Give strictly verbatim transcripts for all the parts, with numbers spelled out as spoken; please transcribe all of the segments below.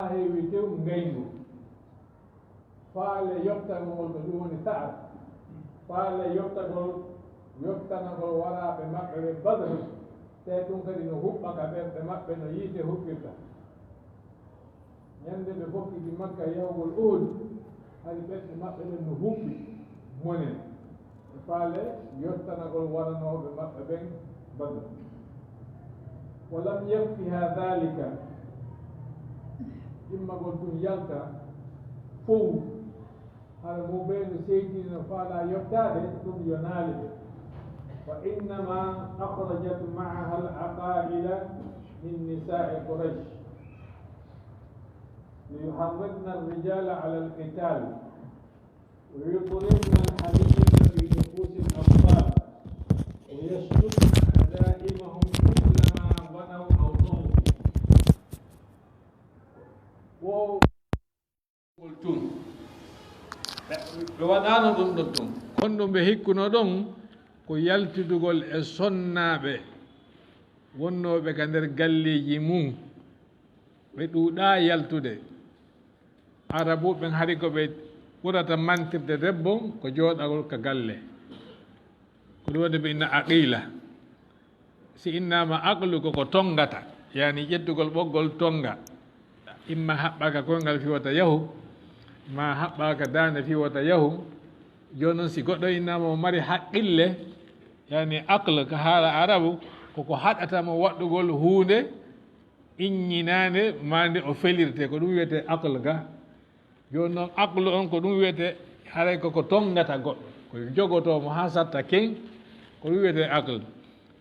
heewi tew ngayngu. Faale yottagol ngol, ko ɗum woni sa'at. Faale yottagol, yottanagol waraaɓe maɓɓe ɓe Badr, tawi ɗum kadi no huɓɓa ka ɓerɗe maɓɓe no yiite huɓɓirta. Ñande ɓe fokkiti Makka yahugol Uhud, hari ɓerɗe maɓɓe ɗen no huɓɓi monen. E faale yottanagol waranooɓe maɓɓe ɓen Badr. Wa lam yakfiha dhalika, immagol ɗum yalta fow, hara mo ɓe no seytini no faalaa yottaade, ɗum yonaali ɓe. Fa innama akhrajat ma'aha al-aqaila min nisa'i Quraysh, liyuharridna ar-rijala ala al-qital. ويضربن الحمية في نفوس الأبطال، ويشتمن عزائمهم كلما غنوا أو ضعفوا. Wo tun. Ɓe waɗaano ɗum ɗon tun. Kon ɗum ɓe hikkunoo ɗon ko yaltidugol e sonnaaɓe wonnooɓe ka nder galleeji mum. Ɓe ɗuuɗaa yaltude. Arabuɓe ɓen hari ko ɓe ɓurata mantirde debbo ko jooɗagol ka galle. Ko ɗum waɗi ɓe inna aqila. Si innaama aqlu ko ko tongata, yani ƴettugol ɓoggol tonga. Imma haɓɓaaka koyngal fii wota yahu, maa haɓɓaaka daande fii wota yahu. Jooni non si goɗɗo innaama o mari haqqille, yani aql ka haala Arabu, ko ko haɗata mo waɗɗugol huunde, iññinaande maa nde o felirte, ko ɗum wiyetee aql ga. Jooni non, aqlu on ko ɗum wiyetee haray ko ko tongata goɗɗo, ko jogotoo mo haa satta ken, ko ɗum wiyetee aql.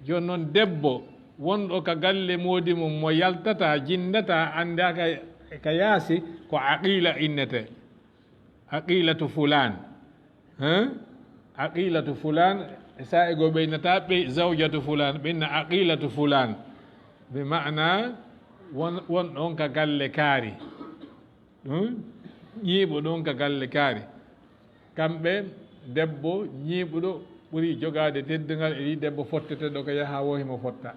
Jooni non, debbo wonɗo ka galle moodi mum mo yaltataa, jinndataa, anndaaka ka yaasi, ko aqila innetee. Aqilatu fulaan. Hein? Aqilatu fulaan, e saa'i goo ɓe innataa ɓe zawjatu fulaan, ɓe inna aqilatu fulaan. Bi ma'ana won, won ɗon ka galle kaari. Hmm? Ñiiɓo ɗon ka galle kaari. Kamɓe debbo ñiiɓuɗo ɓuri jogaade teddungal e debbo fotteteeɗo ko yaha woo himo fotta.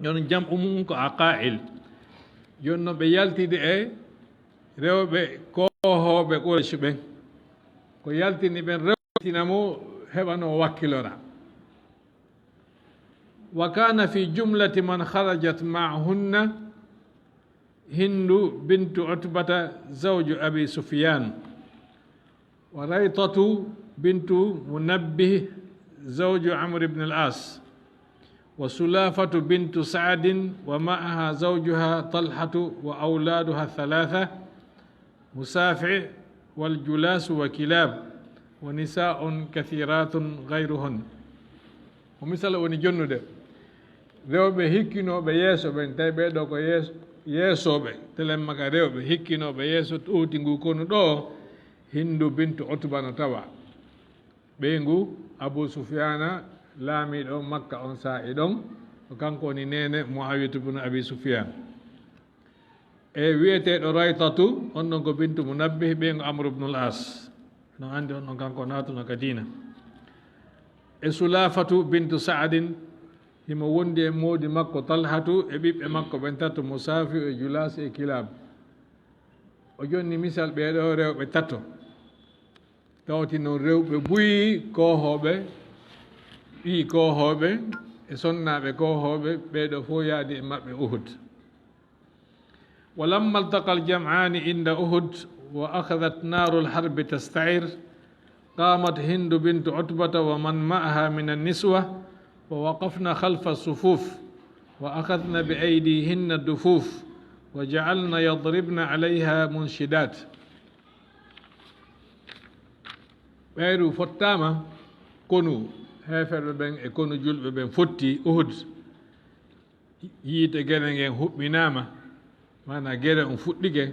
Jooni non jam'u mu'un ko aqaa'il. Jooni non ɓe yaltidi e rewɓe koohooɓe Quraysh ɓen. Ko yaltini ɓen rewtina mo heɓa no wakkilora. Wa kana fi jumlati man kharajat ma'ahunna Hindu bintu Utbata zawju Abi Sufyan. وريطة بنت منبه زوج عمرو بن العاص، وسلافة بنت سعد ومعها زوجها طلحة وأولادها الثلاثة، مسافع والجلاس وكلاب، ونساء كثيرات غيرهن. O misal woni jonnude rewɓe hikkinooɓe yeeso ɓen, tawi ɓee ɗoo ko yees-, yeesooɓe, telemma ka rewɓe hikkinooɓe yeeso towti ngu konu ɗoo, Hindu bintu Utba no tawa. Ɓeyngu Abu Sufyaana, laamiiɗo Makka on saa'i ɗon, ko kanko woni neene Muawiyatu bnu Abi Sufyaan. E wi'eteeɗo Raytatu, on ɗon ko bintu Munabbih, ɓeyngu Amru bnul As. No anndi on ɗon kanko naatuno ka diina. E Sulaafatu bintu Sa'adin, himo wondi e moodi makko Talhatu e ɓiɓɓe makko ɓen tato, Musaafi e Julaas e Kilaab. O jonni misal ɓee ɗoo rewɓe tato. Tawti non rewɓe buy koohooɓe, ɓii koohooɓe e sonnaaɓe koohooɓe, ɓee ɗoo fow yaadi e maɓɓe Uhud. ولما التقى الجمعان عند أحد وأخذت نار الحرب تستعر، قامت هند بنت عتبة ومن معها من النسوة ووقفن خلف الصفوف وأخذن بأيديهن الدفوف وجعلن يضربن عليها منشدات. Ɓayru fottaama, konu heeferɓe ɓen e konu julɓe ɓen fotti Uhud. Yiite gere ngen huɓɓinaama, maanaa gere on fuɗɗike.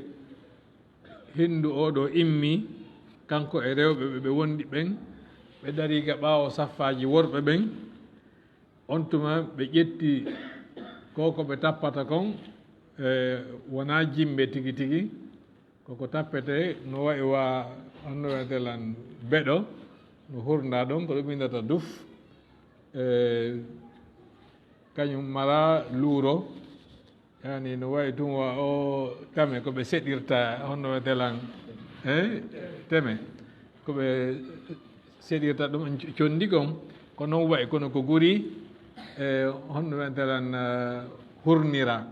Hindu oo ɗoo immii, kanko e rewɓe ɓe ɓe wondi ɓen, ɓe darii ka ɓaawo saffaaji worɓe ɓen. On tuma ɓe ƴetti ko ko ɓe tappata kon, e, wonaa jimɓe tigi tigi, ko ko tappetee no wa'i wa, honno wi'etee lan, beɗo, no hurndaa ɗon, ko ɗum inndata duf, e, kañum maraa luuro, Yani no wayi tun wa o tame ko ɓe seɗirta, honno wi'eten lan, eh, teme. Ko ɓe seɗirta ɗum en conndi kon, ko non wayi, kono ko guri, eh, honno wi'eten lan, eh, hurnira.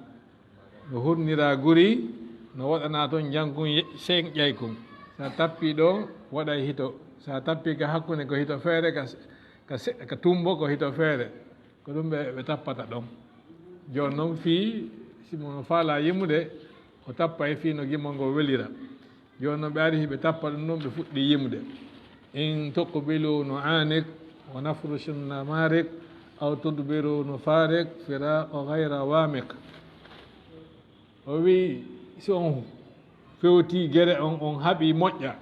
No hurnira guri, no waɗana ton njankun ye-, sen ƴaykun. Sa tappi ɗo, waɗay hito. Sa tappi ka hakkunde ko hito feere, ka, ka se-, ka tumbo ko hito feere. Ko ɗum ɓe, ɓe tappata ɗon. Jooni non fii, si mo faalaa yimude, o tappay fii no gimol ngol welira. Jooni non ɓe ari hiɓe tappa ɗum ɗon, ɓe fuɗɗi yimude. إن تقبلوا نعانق ونفرش النمارق أو تدبروا نفارق فراق غير وامق. O wi'i, si on fewtii gere on, on haɓii moƴƴa.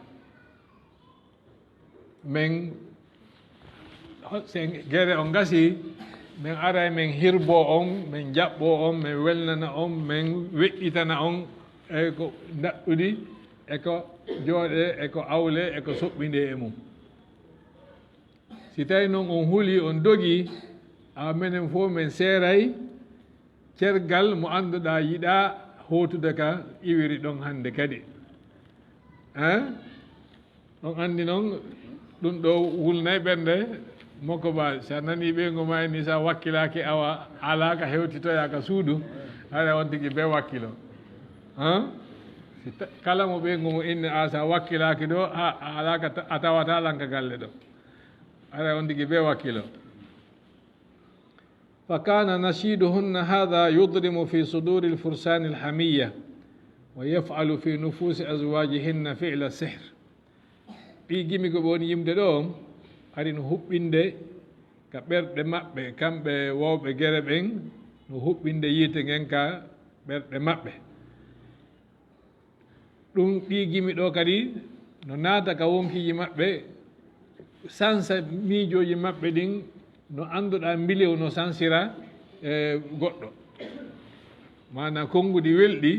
Men, sen gere on gasii, men aray men hirboo on, men jaɓɓoo on, men welnana on, men weƴƴitana on, e ko ndaɗɗudi, e ko jooɗee, e ko awlee, e ko soɓɓindee e mum. Si tawii non on hulii, on dogii, awa menen fow men seeray cergal mo annduɗaa yiɗaa hootude ka iwiri ɗon hannde kadi. Hein? On anndi non, ɗum ɗoo wulnay ɓernde makko ba, si a nanii ɓeyngu maa ni, si a wakkilaaki, awa, alaa ka hewtitoyaa ka suudu, haray on tigi bee wakkilo. Hein? Si ta-, kala mo ɓeyngu mo inni, a, si a wakkilaaki ɗoo, a, a alaa ka ta-, a tawataa lan ka galle ɗoo. Haray on tigi bee wakkilo. فكان نشيدهن هذا يضرم في صدور الفرسان الحمية، ويفعل في نفوس أزواجهن فعل السحر. Ɗii gimi ko ɓe woni yimde ɗoo, ari no huɓɓinde ka ɓerɗe maɓɓe, kamɓe wowɓe gere ɓen, no huɓɓinde yiite ngen ka ɓerɗe maɓɓe. Ɗum, ɗii gimi ɗoo kadi no naata ka wonkiiji maɓɓe, sansa miijooji maɓɓe ɗin, no annduɗaa mbilew no sansira, e, goɗɗo. Maanaa, konguɗi welɗi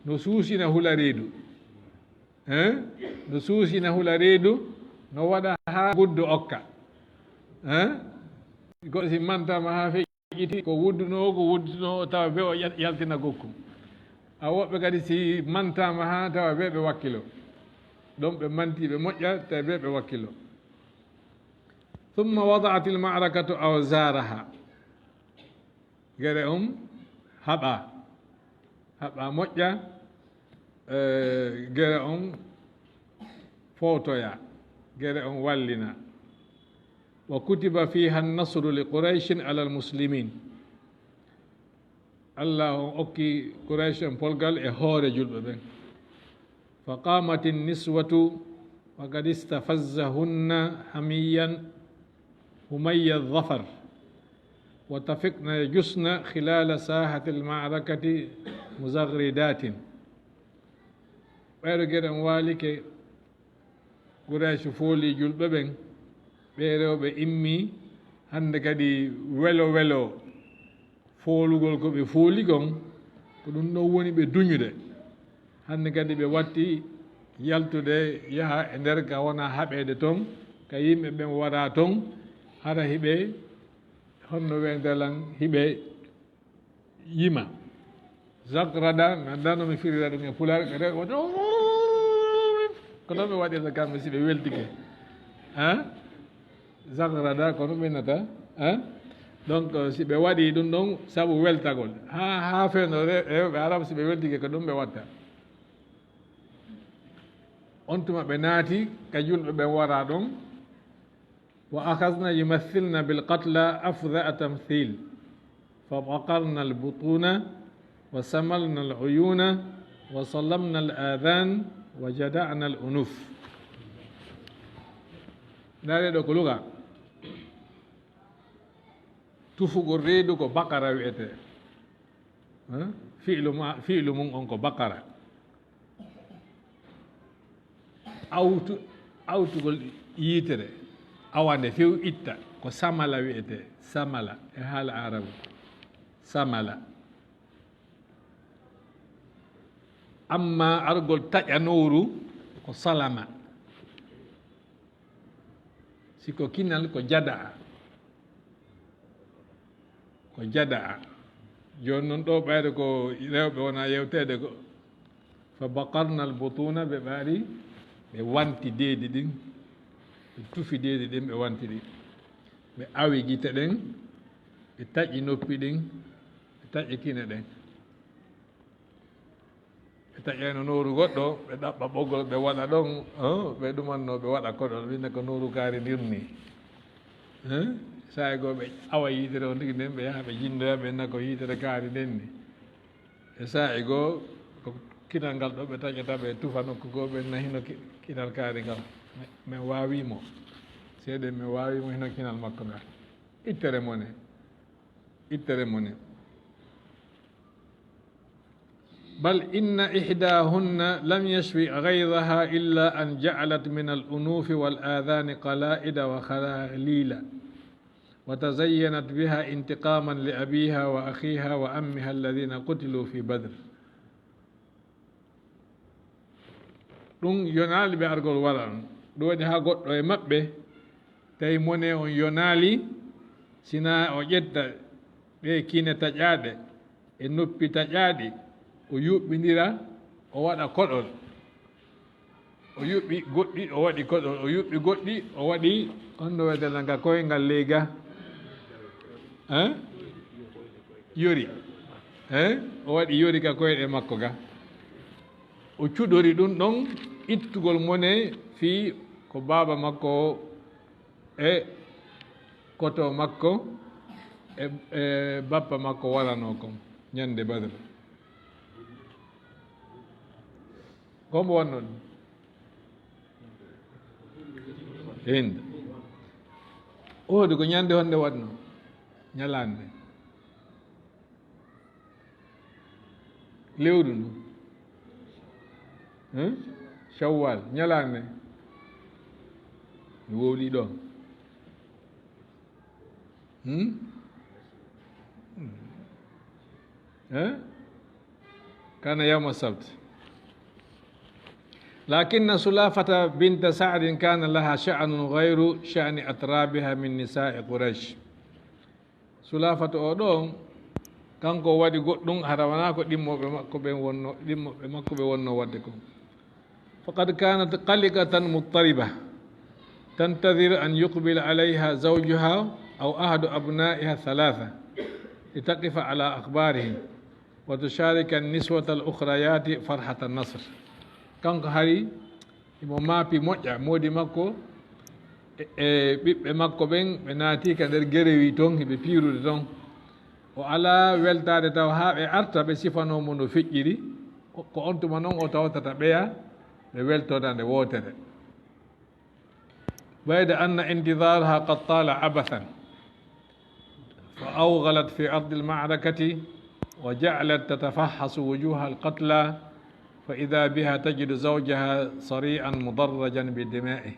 no suusina hula reedu. Hein? No suusina hula reedu, no waɗa haa guddo okka. Hein? Goɗɗo si mantaama haa feƴƴi, iti ko wudduno, ko wudduno, tawa be o yal-, yaltina gokku. A woɓɓe kadi si mantaama haa tawa be ɓe wakkilo. Ɗon ɓe manti ɓe moƴƴa, tawa be ɓe wakkilo. ثم وضعت المعركة أوزارها. Gere on haɓa, haɓa moƴƴa, eh, gere on footoya, gere on wallina. وكتب فيها النصر لقريش على المسلمين. Allah on okki Quraysh en polgal e hoore julɓe ɓen. فقامت النسوة وقد استفزهن حميا حمي الظفر، وطفقن يجسن خلال ساحة المعركة مزغردات. Ɓayro gere on waalike, Quraysh fooli julɓe ɓen, ɓee rewɓe immii, hannde kadi welo welo foolugol ko ɓe fooli kon, ko ɗum ɗon woni ɓe duñude. Hannde kadi ɓe watti yaltude yaha e nder ka wona haɓeede ton, ka yimɓe ɓen wara ton, hara hiɓe, honno weendelan, hiɓe yima. Zagrada, mi anndaa no mi firira ɗum e Pulaar, ɓe rewa, ko non ɓe waɗirta kamɓe si ɓe weltike. Hein? Zagrada, ko non ɓe innata, hein? Donc, euh, si ɓe waɗi ɗum ɗon sabu weltagol. Haa, haa fewndo re-, rewɓe Arab si ɓe weltike ko ɗum ɓe watta. On tuma ɓe naati ka julɓe ɓen wara ɗon. وأخذن يمثلن بالقتلى أفظع تمثيل، فبقرن البطون، وسملن العيون، وصلمن الآذان، وجدعن الأنوف. Ndaaree ɗoo ko luga. Tufugol reedu ko baqara wi'etee. Hein? Fi'lu ma-, fi'lu mun on ko baqara. Awtu-, awtugol yiitere, awa nde few itta, ko samala wi'etee, samala e haala Aarabu, samala. Amma argol taƴa nowru ko salama. Si ko kinal ko jada'a. Ko jada'a. Jooni non ɗoo ɓayde ko rewɓe wona yewteede ko, fa baqarna al butuna, ɓe ɓaari, ɓe wanti deedi ɗin, ɓe tufi deedi ɗin, ɓe wanti ɗi. Ɓe awi gite ɗen, ɓe taƴi noppi ɗin, ɓe taƴi kine ɗen. Ɓe taƴayno nooru goɗɗo, ɓe ɗaɓɓa ɓoggol, ɓe waɗa ɗon, oh, ɓe ɗumanno, ɓe waɗa koɗol, ɓe inna ko nooru kaari ndirni. Eh? Saa'i goo ɓe awa yiitere on tigi nden, ɓe yaha ɓe jindoya, ɓe inna ko yiitere kaari nden ni. E saa'i goo, ko kinal ngal ɗo ɓe taƴata, ɓe tufa nokku goo, ɓe inna hino ki-, kinal kaari ngal. Men, men waawi mo. Seeɗen men waawi mo, hino kinal makko ngal. Ittere mone. Ittere mone. بل إن إحداهن لم يشف غيظها إلا أن جعلت من الأنوف والآذان قلائد وخلاليل، وتزينت بها انتقاما لأبيها وأخيها وعمها الذين قتلوا في بدر. Ɗum yonaali ɓe argol wara on. Ɗum waɗi haa goɗɗo e maɓɓe, tawi mone on yonaali, sinaa o ƴetta ɗee kine taƴaaɗe e noppi taƴaaɗi, o yuɓɓindira, o waɗa koɗol. O yuɓɓi goɗɗi, o waɗi koɗol. O yuɓɓi goɗɗi, o waɗi, honno wiyetee non ka koyngal ley ga? Hein? Yori. Hein? O waɗi yori ka koyɗe makko ga. O cuɗori ɗum ɗon ittugol mone fii ko baaba makko o e koto makko e, e bappa makko waranoo kon ñande Badr. Ko mbo wonno ɗum? Hind. Uhud ko ñande honde waɗno? Ñalande. Lewru ndu. Hein? Shawwal. Ñalande. Mi wowli ɗon. Hmm? Hein? كان يوم السبت. لكن سلافة بنت سعد كان لها شأن غير شأن أترابها من نساء قريش. Sulafatu o ɗon, kanko o waɗi goɗɗum, hara wanaa ko ɗimmooɓe makko ɓen wonno, ɗimmooɓe makko ɓe wonno waɗde kon. فقد كانت قلقة مضطربة تنتظر أن يقبل عليها زوجها أو أحد أبنائها الثلاثة لتقف على أخبارهم وتشارك النسوة الأخريات فرحة النصر. Kanko hari himo maapi moƴƴa, moodi makko e, e ɓiɓɓe makko ɓen, ɓe naati ka nder gerewi ton, hiɓe piirude ton. O alaa weltaade taw haa ɓe arta, ɓe sifanoo mo no feƴƴiri. Ko, ko on tuma non o tawtata ɓeya, ɓe weltoda nde wootere. بيد أن انتظارها قد طال عبثا، فأوغلت في أرض المعركة وجعلت تتفحص وجوه القتلى، فإذا بها تجد زوجها صريعا مدرجا بدمائه.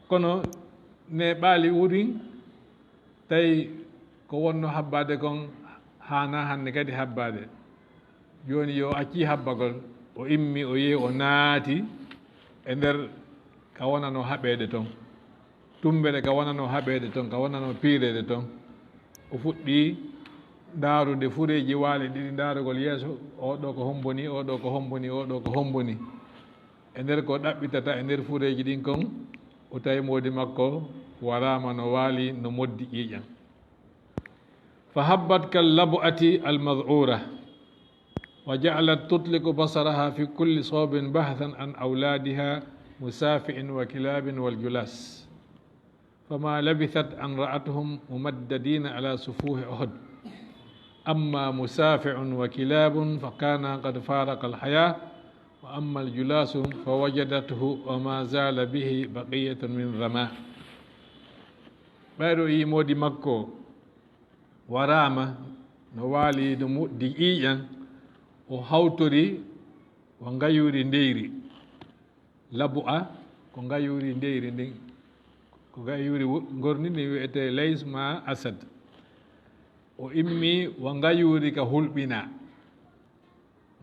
Kono ne ɓaali wurin, tawi ko wonno habbaade kon haana hannde kadi habbaade. Jooni yo acci habbagol, o immi, o yehi, o naati e nder ka wonano haɓeede ton. Tumbere ka wonano haɓeede ton, ka wonano piireede ton. O fuɗɗi ndaarude fureeji waali ɗiɗi, ndaarugol yeeso, oo ɗoo ko hombo nii, oo ɗoo ko hombo nii, oo ɗoo ko hombo nii. E nder ko ɗaɓɓitata e nder fureeji ɗin kon, o tawi moodi makko waraama no waali no moddi ƴiiƴam. فهبت كاللبؤة المذعورة، وجعلت تطلق بصرها في كل صوب بحثا عن أولادها مسافع وكلاب والجلاس. فما لبثت أن رأتهم ممددين على سفوح أحد. أما مسافع وكلاب فكانا قد فارقا الحياة، وأما الجلاس فوجدته وما زال به بقية من ظمأ. Ɓayri o yii moodi makko waraama no waali no moddi ƴiiƴam, o hawtori wa ngayuuri ndeyri. Labu'a ko ngayuuri ndeyri ndin, ko ngayuuri wo-, ngorndi ndin wi'etee Lays ma Asad. O immi wa ngayuuri ka hulɓinaa.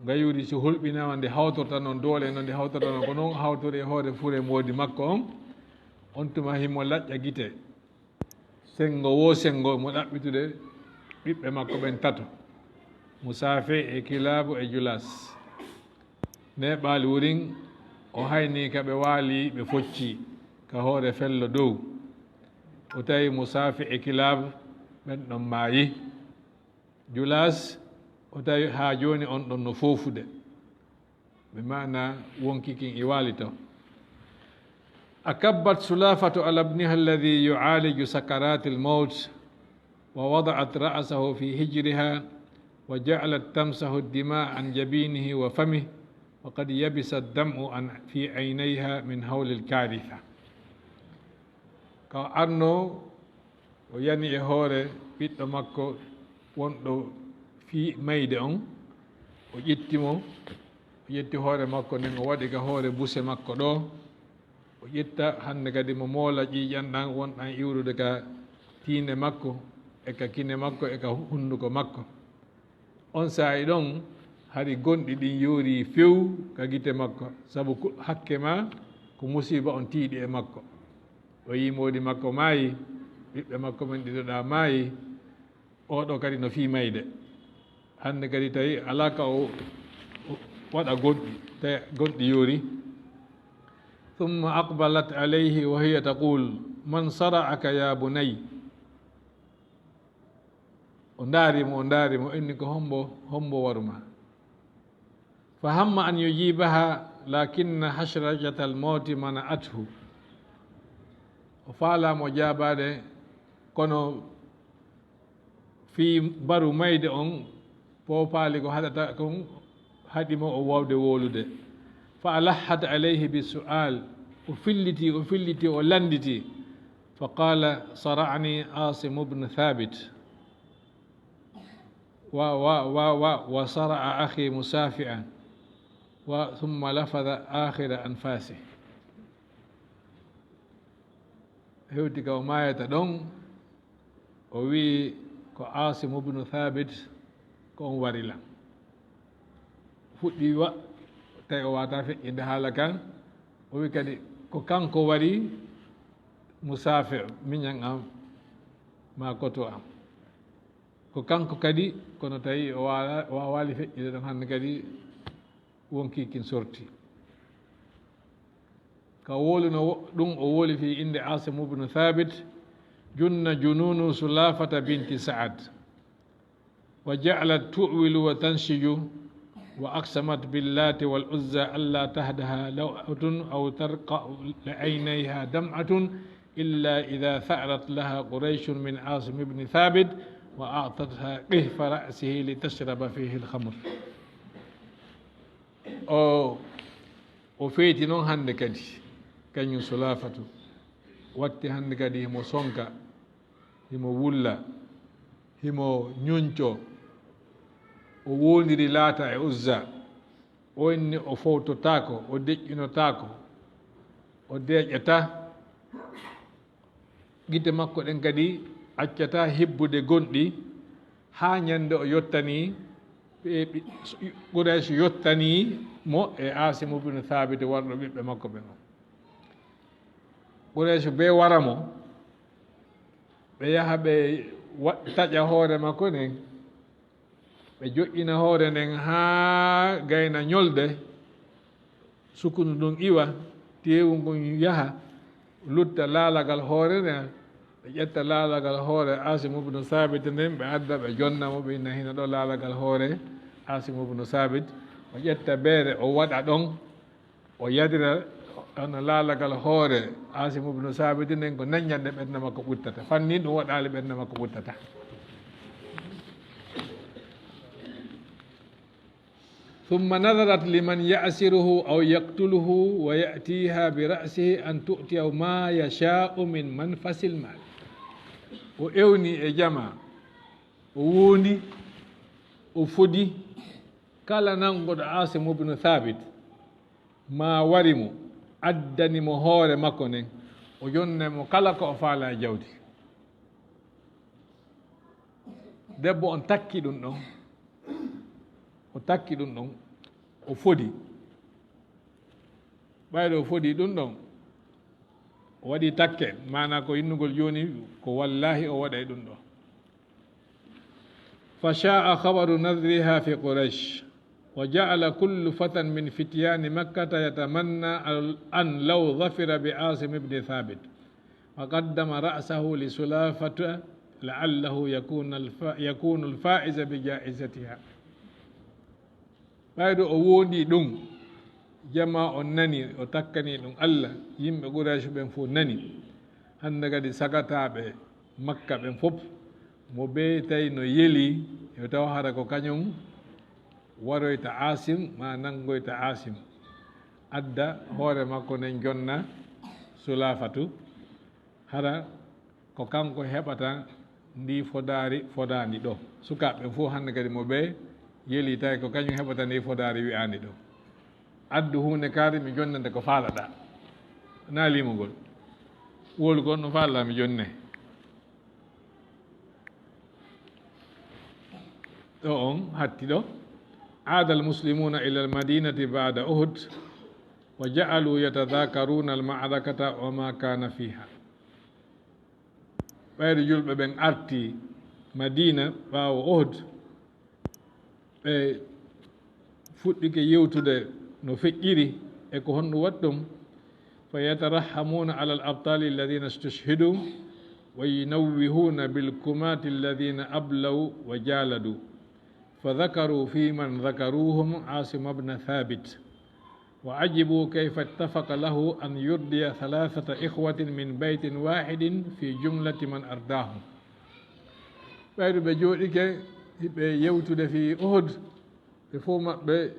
Ngayuuri si hulɓinaama nde hawtorta non doole non nde hawtorta non, ko non hawtori e hoore fure moodi makko on. On tuma himo laƴƴa gite. Senngo woo senngo mo ɗaɓɓitude ɓiɓɓe makko ɓen tato, Musaafi e Kilaabu e Julaas. Neeɓaali wurin, o haynii ka ɓe waali, ɓe focci ka hoore fello dow. O tawi Musaafi e Kilaabu ɓen ɗon maayi. Julaas, o tawi haa jooni on ɗon no foofude. Bi maana wonkii kin e waali ton. أكبت سلافة على ابنها الذي يعالج سكرات الموت، ووضعت رأسه في حجرها، وجعلت تمسح الدماء عن جبينه وفمه، وقد يبس الدمع عن، في عينيها من هول الكارثة. Ka o arnoo, o yani e hoore ɓiɗɗo makko wonɗo fii mayde on, o ƴetti mo, o ƴetti hoore makko nden, o waɗi ka hoore buse makko ɗoo, o ƴetta hande kadi mo moola ƴiiƴan ɗan wonɗan iwrude ka tiinde makko, e ka kine makko, e ka hunduko makko. On saa'i ɗon, hari gonɗi ɗin yoorii few ka gite makko, sabu ku-, hakke maa ko musiiba on tiiɗi e makko. O yi'i moodi makko maayi, ɓiɓɓe makko ɓen ɗiɗo ɗaa maayi, oo ɗoo kadi no fii mayde. Hande kadi tawi alaa ka o, o waɗa gonɗi, tawi gonɗi yoori. ثم أقبلت عليه وهي تقول: من صرعك يا بني؟ O ndaari mo, o ndaari mo, inni ko: "Hombo, hombo waru ma?" فهم أن يجيبها، لكن حشرجة الموت منعته. O faalaa mo jaabaade, kono fii mbaru mayde on, poopaali ko haɗata kon, haɗi mo o waawde wowlude. فألحت عليه بالسؤال. O filliti, o filliti, o landiti. فقال: صرعني عاصم بن ثابت. و، و، و، و، وصرع أخي مسافعا. و، ثم لفظ آخر أنفاسه. Hewti ka o maayata ɗon, o wi'i: "Ko Aasimu bnu Thaabit, ko on wari lan." Fuɗɗi wa, tawi o waawataa feƴƴinde haala kan. O wi'i kadi: "Ko kanko wari Musaafi, miñan an, maa koto an." Ko kanko kadi, kono tawi o waala-, o waawaali feƴƴinde ɗon hannde kadi, wonkii kin sorti. Ka wowluno wo-, ɗum o wowli fii innde Aasimu bnu Thaabit, جن جنون سلافة بنت سعد، وجعلت تؤول وتنشج، وأقسمت باللات والعزى ألا تهدها لوعة أو ترقع لعينيها دمعة إلا إذا ثأرت لها قريش من عاصم بن ثابت وأعطتها قحف رأسه لتشرب فيه الخمر. O, o feyti non hannde kadi, kañum Sulaafatu. Watti hannde kadi himo sonka, himo wulla, himo ñuñco. O wowlindiri Laata e Uzza. O inni o fowtotaako, o deƴƴinotaako, o deeƴataa. Gite makko ɗen kadi accataa hebbude gonɗi haa ñande o yottanii ɓe, ɓe, Quraysh yottanii mo e Aasimu bnu Thaabit, warɗo ɓiɓɓe makko ɓen on. Quraysh bee wara mo, ɓe yaha ɓe wa-, taƴa hoore makko nden. Ɓe joƴƴina hoore nden haa gayna ñolde, sukkundu ndun iwa, teewu ngun yaha, lutta laalagal hoore nden. Ɓe ƴetta laalagal hoore Aasimu bnu Saabit nden, ɓe adda, ɓe jonna mo, ɓe inna: "Hino ɗoo laalagal hoore Aasimu bnu Saabit." O ƴetta beere, o waɗa ɗon. O yadira hono laalagal hoore Aasimu bnu Saabit nden, ko nanñande ɓernde makko ɓuttata. Fannin ɗum waɗaali ɓernde makko ɓuttata. ثم نظرت لمن يأسره أو يقتله ويأتيها برأسه أن تؤتيه ما يشاء من منفس المال. O ewni e jamaa, o woondi, o fodi, kala nanguɗo Aasimu bnu Saabit, maa wari mo, addani mo hoore makko nden, o jonnay mo kala ko o faalaa e jawdi. Debbo on takki ɗum ɗon, o takki ɗum ɗon, o fodi. Ɓayde o fodi ɗum ɗon, o waɗi takke, maanaa ko innugol jooni, ko wallaahi o waɗay ɗum ɗon. فشاع خبر نذرها في قريش، وجعل كل فتى من فتيان مكة يتمنى أن لو ظفر بعاصم بن ثابت، وقدم رأسه لسلافة لعله يكون الف-، يكون الفائز بجائزتها. Ɓayru o woondii ɗun, jamaa on nani, o takkanii ɗun Alla, yimɓe Quraysh ɓen fow nani. Hannde kadi sagataaɓe Makka ɓen fow, mo bee tawi no yelii, yo taw hara ko kañun waroyta Aasim, maa nanngoyta Aasim, adda hoore makko nden jonna Sulaafatu, hara ko kanko heɓata ndii fodaari fodaandi ɗoo. Sukaaɓe ɓen fow hannde kadi mo bee yelii tawi ko kañun heɓata ndii fodaari wi'aandi ɗoo. Addu huunde kaari mi jonnante ko faalaɗaa. Naa limugol. Wowlu ko on ɗun faalaɗaa mi jonne. Ɗoo on hatti ɗoo. عاد المسلمون إلى المدينة بعد أحد وجعلوا يتذاكرون المعركة وما كان فيها. Ɓayru julɓe ɓen artii Madiina ɓaawo Uhud, ɓe fuɗɗike yewtude no feƴƴiri e ko honɗun waɗi ɗun, فيترحمون على الأبطال الذين استشهدوا وينوهون بالكماة الذين أبلوا وجالدوا، فذكروا فيمن ذكروهم عاصم بن ثابت، وعجبوا كيف اتفق له أن يرضي ثلاثة إخوة من بيت واحد في جملة من أرداهم. Ɓayru ɓe jooɗike hiɓe yewtude fii Uhud, ɓe fow maɓɓe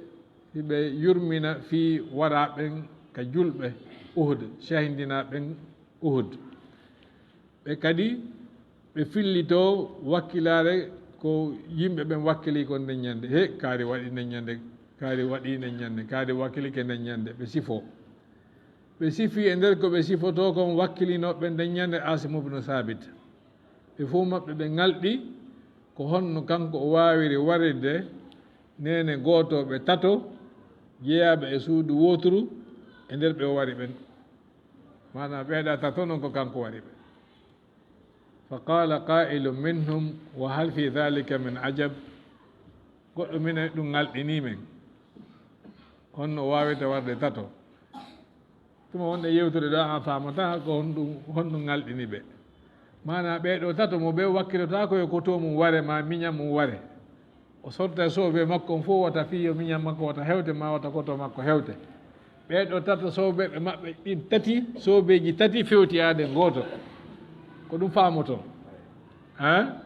hiɓe yurmina fii waraaɓe ɓen ka julɓe Uhud, shahidinaaɓe ɓen Uhud. Ɓe kadi, ɓe fillitoo wakkilaare ko yimɓe ɓen wakkilii kon nden ɲannde. He, kaari waɗii nden ɲannde, kaari waɗii nden ɲannde, kaari wakkilike nden ɲannde. Ɓe sifoo. Ɓe sifii e nder ko ɓe sifotoo kon wakkilinooɓe nden ɲannde Aasimu bnu Saabit. Ɓe fow maɓɓe ɓe ŋalɗi ko honno kanko o waawiri warirde neene gootooɓe tato jeyaaɓe e suudu wooturu e nder ɓe o wari ɓen. Maanaa ɓee ɗaa tato non ko kanko wari ɓe. فقال قائل منهم: وهل في ذلك من عجب؟ Goɗɗo minen ɗun ŋalɗinii men. Honno o waawirta warde tato? Tuma wonɗen yewtude ɗoo, a faamataa ko honɗun, honɗun ŋalɗini ɓe. Maanaa ɓee ɗoo tato mo ɓe wakkilotaako yo koto mun ware maa miɲan mun ware. O sorta e soobee makko on fow wata fii yo miɲan makko wata hewte maa wata koto makko hewte. Ɓee ɗoo tato soobeeɓe maɓɓe ɗin tati, soobeeji tati fewti aaden gooto. Ko ɗun faamotoo. Haa?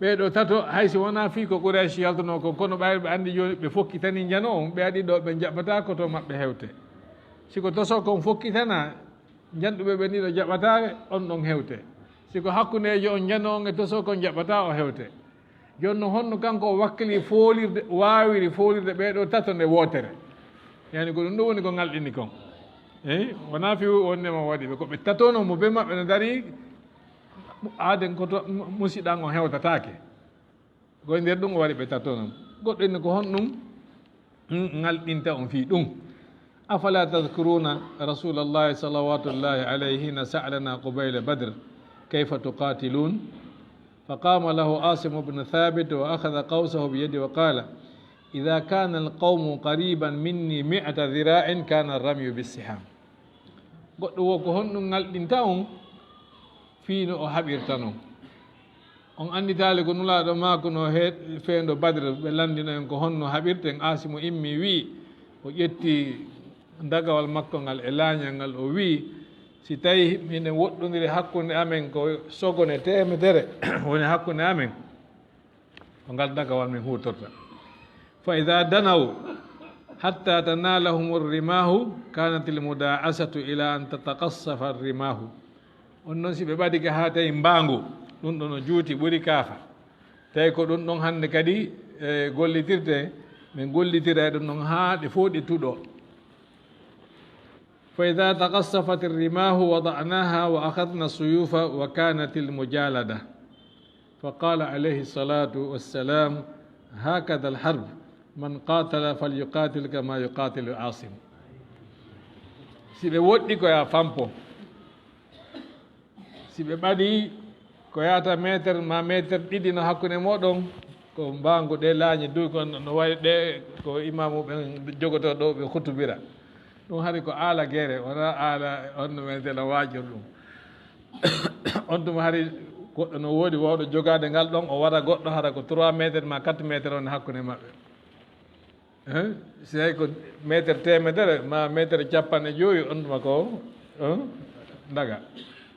Ɓee ɗoo tato, hay si wonaa fii ko Quraysh yaltunoo kon, kono ɓayri ɓe anndi jooni ɓe fokkitanii njano on, ɓe aɗi ɗoo ɓe jaɓataa koto maɓɓe hewte. Si ko tosoo kon fokkitanaa, njanɗuɓe ɓen ɗiɗo jaɓataake, on ɗon hewte. Si ko hakkundeejo on njano on e tosoo kon jaɓataa o hewte. Jooni non honno kanko o wakkili foolirde, waawiri foolirde ɓee ɗoo tato nde wootere? Yani ko ɗun ɗoo woni ko ŋalɗini kon. Eyi, wonaa fii wonde mo waɗi ɓe, ko ɓe tato non mo bee maɓɓe no darii, aaden koto mu-, musiɗan on hewtataake. Ko e nder ɗun o wari ɓe tato non. Goɗɗo inni ko honɗun, hmm, ŋalɗinta on fii ɗun? أفلا تذكرون رسول الله صلوات الله عليه حين سألنا قبيل بدر: كيف تقاتلون؟ فقام له عاصم بن ثابت وأخذ قوسه بيده وقال: إذا كان القوم قريبا مني مئة ذراع كان الرمي بالسهام. Goɗɗo woo ko honɗun ŋalɗinta on fii no o haɓirta non? On annditaali ko Nulaaɗo maakunoo he feendo Badr, ɓe lanndino en ko honno haɓirten. Aasimu immii, wi'i, o ƴetti dagawal makko ngal e laaɲal ngal, o wi'i, si tawii miɗen woɗɗondiri hakkunde amen ko sogone teemedere woni hakkunde amen, ko ngal dagawal min huutorta. فإذا دنوا حتى تنالهم الرماح كانت المداعسة إلى أن تتقصف الرماح. On non si ɓe ɓadike haa tawi mbaangu, ɗun ɗon no juuti ɓuri kaafa. Tawi ko ɗun ɗon hannde kadi, e, gollitirte, ɓe gollitira e ɗun ɗon haa ɗe fow ɗe tuɗoo. فإذا تقصفت الرماح وضعناها وأخذنا السيوف وكانت المجالدة. فقال عليه الصلاة والسلام: هكذا الحرب، من قاتل فليقاتل كما يقاتل عاصم. Si ɓe woɗɗi ko yo a fampo. Si ɓe ɓadii ko yaata meeter maa meeter ɗiɗi no hakkunde mooɗon, Ko mbaangu ɗee laañe du, ko no wayi ɗee ko imaamu ɓen jogotoo ɗoo ɓe khutubira. Ɗum hari ko aala gere, wonaa aala on no men tela waajor ɗum. On tuma hari goɗɗo no woodi wawɗo jogaade ngal ɗon, o wara goɗɗo hara ko trois mètres ma quatre mètres on hakkunde maɓɓe. Hein? Si tawi ko meeter teemedere ma meeter cappanɗe jowi, on tuma ko, hein, ndaga.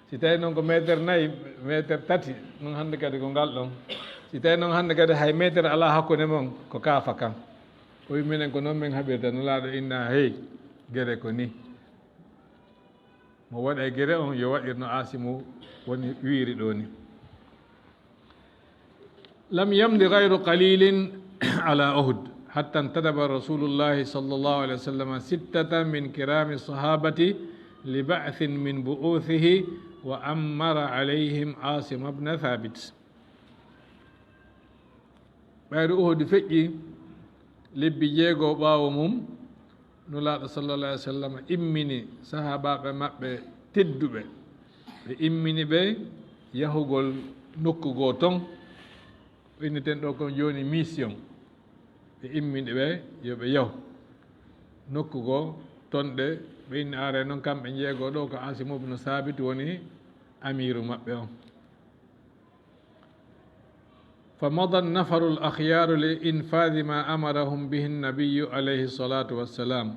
Si tawi noon ko meeter nayi, meeter tati, noon hannde kadi ko ngal ɗon. Si tawi noon hannde kadi hay meeter alaa hakkunde mon, ko kaafa kan. O wi minen ko noon min haɓirta, Nulaaɗo inna hey, gere ko ni. Mo waɗa e gere on, yo waɗir no Aasimu woni wiiri ɗoo ni. لم يمض غير قليل على أحد حتى انتدب رسول الله صلى الله عليه وسلم ستة من كرام الصحابة لبعث من بعوثه وأمر عليهم عاصم بن ثابت. Ɓayru Uhudi feƴƴi lebbi jeego ɓaawo mum, Nulaaɗo sallallahu alaihi wasallam immini sahaabaaɓe maɓɓe tedduɓe. Ɓe immini ɓe yahugol nokku goo ton, ko inneten ɗoo kon jooni mission. Ɓe immini ɓe yo ɓe yahu nokku goo ton ɗe, ɓe inni aare non kamɓe jeego ɗoo ko Aasimu ibnu Saabit woni amiiru maɓɓe on. فمضى النفر الأخيار لإنفاذ ما أمرهم به النبي عليه الصلاة والسلام.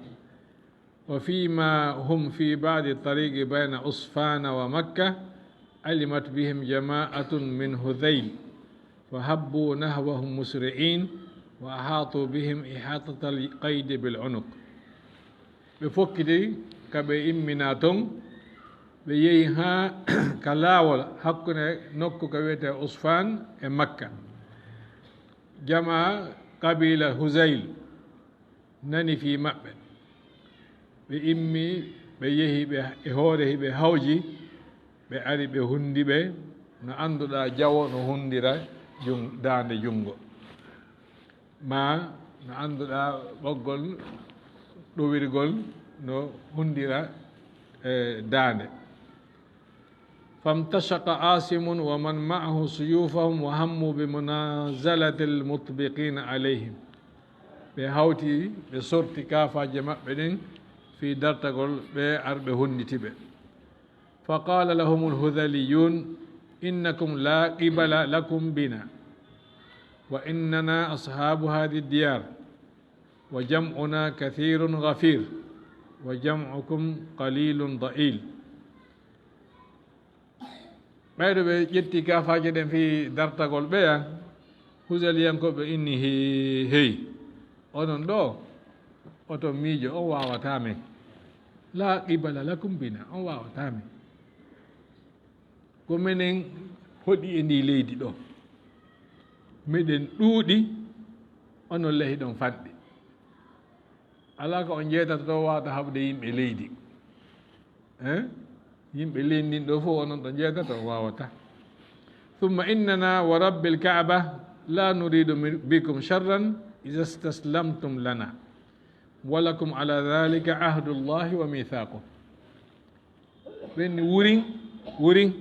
وفيما هم في بعض الطريق بين عسفان ومكة، علمت بهم جماعة من هذيل، فهبوا نحوهم مسرعين، وأحاطوا بهم إحاطة القيد بالعنق. Ɓe fokkiti ka ɓe imminaa ton, ɓe yehi haa ka laawol hakkunde nokku ka wi'etee Usfaan e Makka. Jamaa kabiila Huzayl nani fii maɓɓe. Ɓe immi, ɓe yehi, ɓe e hoore hiɓe hawji, ɓe ari ɓe hundi ɓe, no annduɗaa jawo no hundira jun-, daande junngo. Maa no annduɗaa ɓoggol ɗowirgol no hundira, eh, daande. فامتشق عاصم ومن معه سيوفهم وهموا بمنازلة المطبقين عليهم. Ɓe hawti, ɓe sorti kaafaaje maɓɓe ɗen fii dartagol ɓe arɓe honditi ɓe. فقال لهم الهذليون: إنكم لا قبل لكم بنا، وإننا أصحاب هذه الديار، وجمعنا كثير غفير، وجمعكم قليل ضئيل. Ɓayde ɓe ƴetti kaafaaje ɗen fii dartagol ɓeya, Huzaliyankooɓe inni, "Hey, hey, onon ɗoo, oton miijo, on waawataa men. لا قبل لكم بنا، on waawataa men. Ko menen hoɗi e ndii leydi ɗoo. Meɗen ɗuuɗi, onon ley hiɗon fanɗi. Alaa ko on jeytata ɗoo waawata haɓde yimɓe leydi. Eh? Yimɓe leydi ndin ɗoo fof onon ɗo jeytata, on waawataa. ثم إننا ورب الكعبة لا نريد بكم شرا إذا استسلمتم لنا، ولكم على ذلك عهد الله وميثاقه." Ɓen ni, "Wurin, wurin.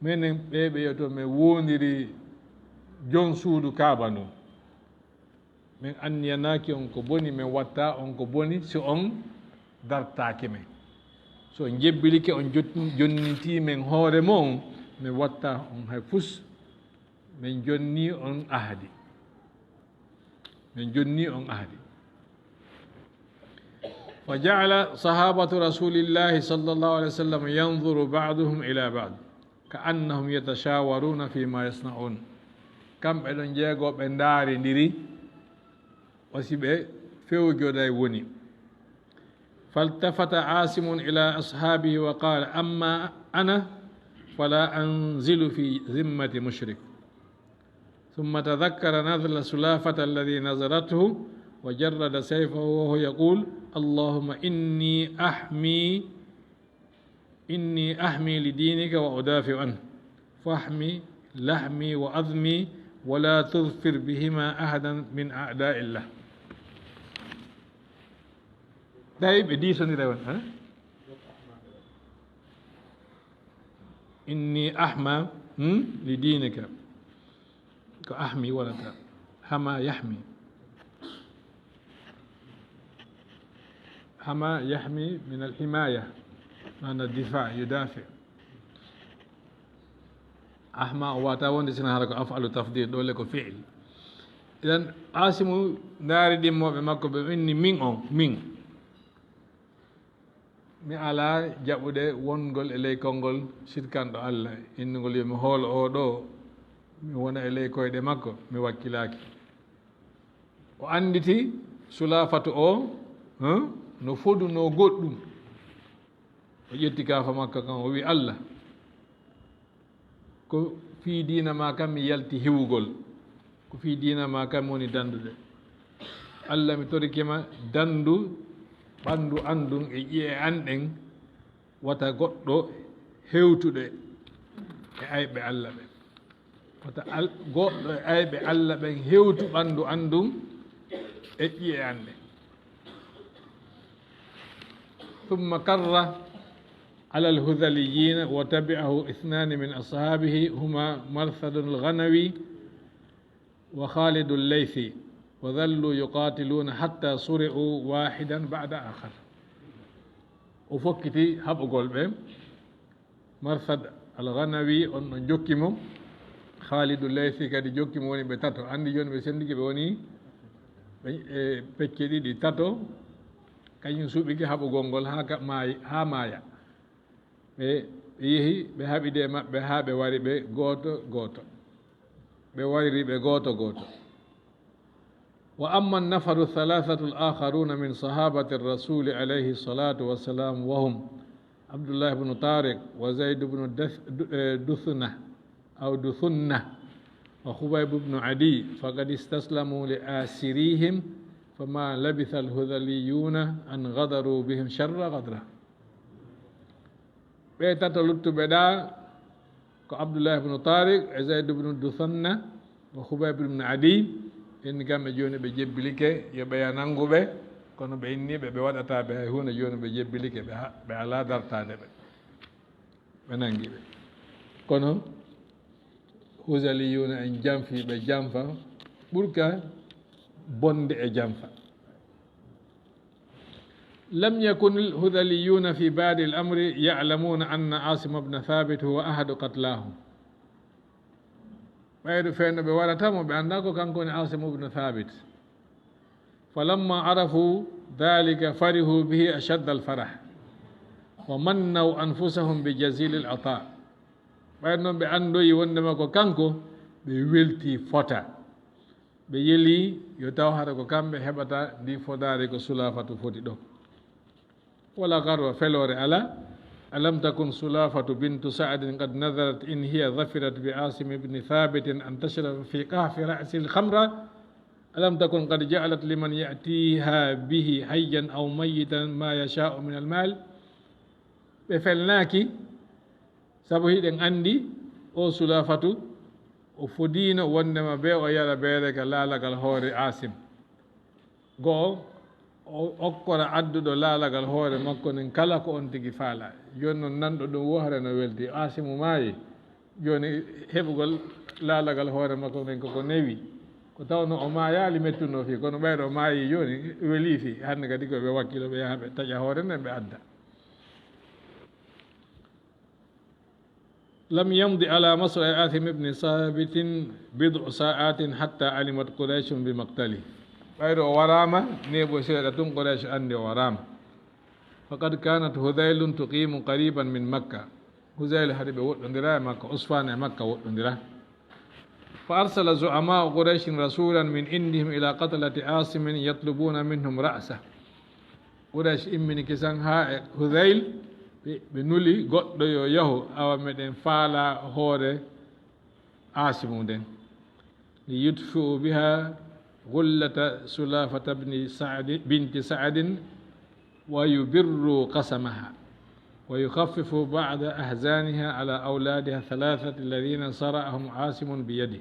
Menen ɓee ɓe yoto men woondiri jon suudu Kaaba ndun. Men anniyanaaki on ko boni, men wattaa on ko boni si on dartaaki men. Si on jebbilike, on jot-, jonnintii men hoore mon, men wattaa on hay fus. Men jonnii on ahadi." Men jonnii on ahadi. فجعل صحابة رسول الله صلى الله عليه وسلم ينظر بعضهم إلى بعض كأنهم يتشاورون فيما يصنعون. Kamɓe ɗon jeego ɓe ndaarindiri, o si ɓe fewjoday woni. فالتفت عاصم إلى أصحابه وقال: أما أنا فلا أنزل في ذمة مشرك. ثم تذكر نذر سلافة الذي نذرته وجرد سيفه وهو يقول: اللهم إني أحمي، إني أحمي لدينك وأدافع عنه، فاحم لحمي وعظمي ولا تظفر بهما أحدا من أعداء الله. Tawi ɓe diisondiray won, ha? إني أحمي، hmm, لدينك. Ko ahmi wonata. Hama yahmi. Hama yahmi min alhimaya. Maana difa, yudafi. Ahma o wata wonde sina hara ko af'alu tafdil, ɗo le ko fi'il. Idan Asimu ndaari ɗimmooɓe makko ɓe inni min on, min. Mi alaa jaɓude wongol e ley konngol sirkanɗo Alla, innugol yo mi hoolo oo ɗoo, mi wona e ley koyɗe makko, mi wakkilaaki. O annditi Sulaafatu oo, huh, no fodunoo goɗɗum. O ƴetti kaafa makko kan, o wi'i, "Alla, ko fii diina maa kan mi yalti hiwugol, ko fii diina maa kan mi woni dandude. Alla, mi torike ma, dandu ɓandu an ndun e ƴi'e an ɗen, wata goɗɗo hewtuɗe e ayɓe Alla ɓen. Wata al-, goɗɗo e ayɓe Alla ɓen hewtu ɓandu an ndun e ƴi'e an ɗen." ثم كر على الهذليين وتبعه اثنان من أصحابه هما مرثد الغنوي وخالد الليثي، وظلوا يقاتلون حتى صرعوا واحدا بعد آخر. O fokkiti haɓugol ɓe. Marsad al-Ghanawi on ɗon jokki mo. Khalidu Laythi kadi jokki mo, woni ɓe tato. Anndi jooni ɓe senndike, ɓe woni ɓe, e, pecce ɗiɗi, tato. Kañum suɓike haɓugol ngol haa ka maayi, haa maaya. Ɓe, ɓe yehi, ɓe haɓidi e maɓɓe haa ɓe wari ɓe gooto gooto. Ɓe wariri ɓe gooto gooto. وأما النفر الثلاثة الآخرون من صحابة الرسول عليه الصلاة والسلام وهم عبد الله بن طارق وزيد بن دث-، د-، آه، دثنة أو دثنة وخبيب بن عدي فقد استسلموا لآسريهم فما لبث الهذليون أن غدروا بهم شر غدرة. Ɓe tato luttuɓe ɗaa ko Abdullah ibn Tariq e Zayd ibn Dusanna wa Khubayb ibn Adi. Ɓen kamɓe jooni ɓe jebbilike, yo ɓe ya nangu ɓe, kono ɓe inni ɓe, ɓe waɗataa ɓe hay huunde, jooni ɓe jebbilike, ɓe ha-, ɓe alaa dartaade ɓe. Ɓe nangi ɓe. Kono Huzaliyuuna en janfii ɓe janfa ɓurka bonde e janfa. لم يكن الهذليون في بادئ الأمر يعلمون أن عاصم بن ثابت هو أحد قتلاهم. Ɓayru fenno ɓe warata mo, ɓe anndaa ko kanko woni Asim ibn Thabit. فلما عرفوا ذلك فرحوا به أشد الفرح ومنوا أنفسهم بجزيل العطاء. Ɓay non ɓe anndoyi wondema ko kanko, ɓe weltii fota. Ɓe yeli yo taw hara ko kamɓe heɓata ndi fodaari ko Sulaafatu foti ɗon. ولا غرو، feloore alaa. ألم تكن سلافة بنت سعد قد نذرت إن هي ظفرت بعاصم بن ثابت أن تشرب في قحف رأسه الخمر؟ ألم تكن قد جعلت لمن يأتيها به حيا أو ميتا ما يشاء من المال؟ Ɓe felnaaki, sabu hiɗen anndi o Sulaafatu, o fodiino wondema bee o yara beere ka laalagal hoore Asim. Go'o, o okkora adduɗo laalagal hoore makko nden kala ko on tigi faalaa. Jooni non, nanɗo ɗum woo hara no weltii, Asimu maayi. Jooni, heɓugol laalagal hoore makko nden koko newi. Ko tawno o maayaali mettuno fii, kono ɓayro o maayi jooni, welii fii. Hannde kadi ko ɓe wakkilo, ɓe yaha ɓe taƴa hoore nden, ɓe adda. لم يمض على مصرع عاصم بن ثابت بضع ساعات حتى علمت قريش بمقتله. Ɓayro o waraama, neeɓo seeɗa tun Quraysh anndi o waraama. فقد كانت هذيل تقيم قريبا من مكة. Huzayl hari ɓe woɗɗondira e Makka, Usfaan e Makka woɗɗondira. فأرسل زعماء قريش رسولا من عندهم إلى قتلة عاصم يطلبون منهم رأسه. Quraysh immini kisan haa e Huzayl, ɓe, ɓe nuli goɗɗo yo yahu, awa meɗen faalaa hoore Aasimu nden. ليطفئوا بها غلة سلافة بن سعد، بنت سعد، ويبروا قسمها، ويخففوا بعض أحزانها على أولادها الثلاثة الذين صرعهم عاصم بيده.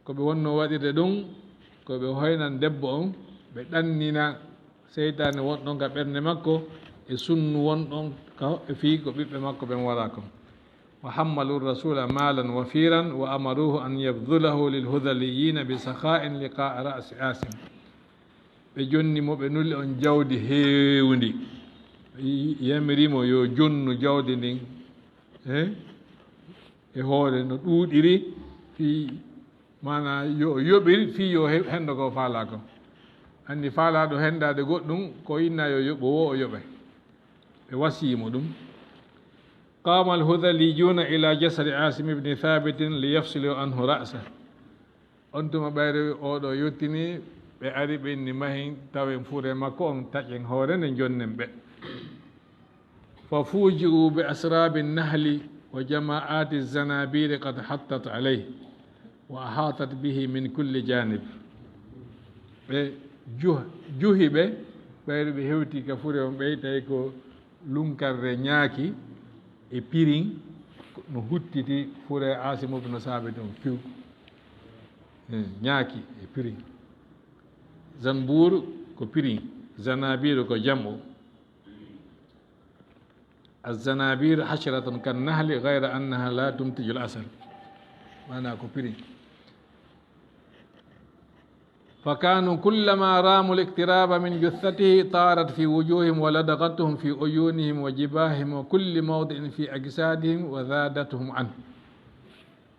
Ko ɓe wonnoo waɗirde ɗum, ko ɓe hoynan debbo on, ɓe ɗannina seytaane wonɗon ka ɓernde makko, e sunnu wonɗon ka, e fii ko ɓiɓɓe makko ɓen waraa kon. وحملوا الرسول مالا وفيرا وأمروه أن يبذله للهذليين بسخاء لقاء رأس عاصم. Ɓe jonni mo, ɓe nuli on jawdi heewndi. Ɓe yamiri mo yo jonnu jawdi ndin, eh, e hoore no ɗuuɗiri, fii, maanaa, yo o yoɓir fii yo he-, hendo ko faalaa kon. Anndi faalaaɗo hendaade goɗɗum, ko inna yo yoɓo woo o yoɓay. Ɓe wasiyii mo ɗum. قام الهذليون إلى جسد عاصم بن ثابت ليفصلوا عنه رأسه. On tuma ɓayri oo ɗoo yottinii, ɓe ari ɓe inni mahin tawen fure makko on, taƴen hoore nden, jonnen ɓe. ففوجئوا بأسراب النحل وجماعات الزنابير قد حطت عليه وأحاطت به من كل جانب. Ɓe juh-, juhi ɓe, ɓayri ɓe hewti ka fure on, ɓe tawi ko lunkarre ñaaki e pirin no huttiti fure Aasimu bnu Saabit on few. Eh, ñaaki e pirin. Zanbuur ko pirin, zanabiiru ko jam'u. الزنابير حشرة كالنحل غير أنها لا تنتج العسل. Maanaa ko pirin. فكانوا كلما راموا الاقتراب من جثته طارت في وجوههم ولدغتهم في عيونهم وجباههم وكل موضع في أجسادهم وزادتهم عنه.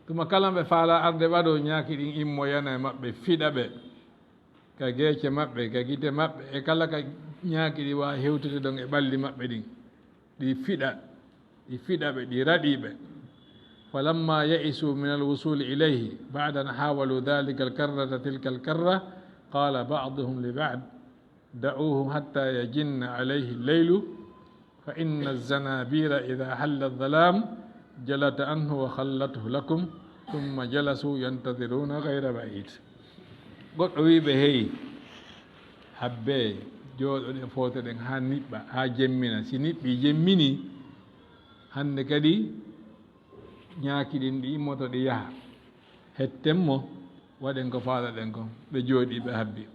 Tuma kala ɓe faalaa arde ɓadoo, ñaaki ɗin immoyana e maɓɓe, fiɗa ɓe ka geece maɓɓe, ka gite maɓɓe, e kala ka ñaaki ɗi waawi hewtude ɗon e ɓalli maɓɓe ɗin. Ɗi fiɗa, ɗi fiɗa ɓe, ɗi raɗi ɓe. فلما يئسوا من الوصول إليه بعد أن حاولوا ذلك الكرة تلك الكرة، قال بعضهم لبعض: دعوه حتى يجن عليه الليل، فإن الزنابير إذا حل الظلام جلت عنه وخلته لكم، ثم جلسوا ينتظرون غير بعيد. Goɗɗo wi'i ɓe, "Hey, habbee, jooɗoɗen, footoɗen haa niɓɓa, haa jemmina. Si niɓɓii, jemminii, hannde kadi ñaaki ɗin ɗi immoto, ɗi yaha. Hetten mo, waɗen ko faalaɗen kon." Ɓe jooɗii, ɓe habbi.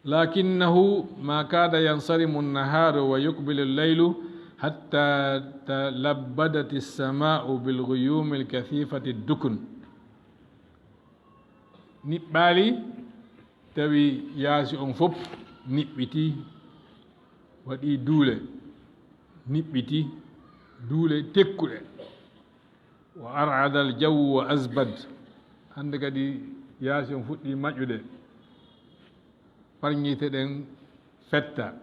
لكنه ما كاد ينصرم النهار ويقبل الليل حتى تلبدت السماء بالغيوم الكثيفة الدكن. Niɓɓaali, tawi yaasi on fof niɓɓitii, waɗii duule, niɓɓitii, duule tekkuɗe. وأرعد الجو وأزبد. Hannde kadi yaasi on fuɗɗii maƴude, parñiite ɗen fetta.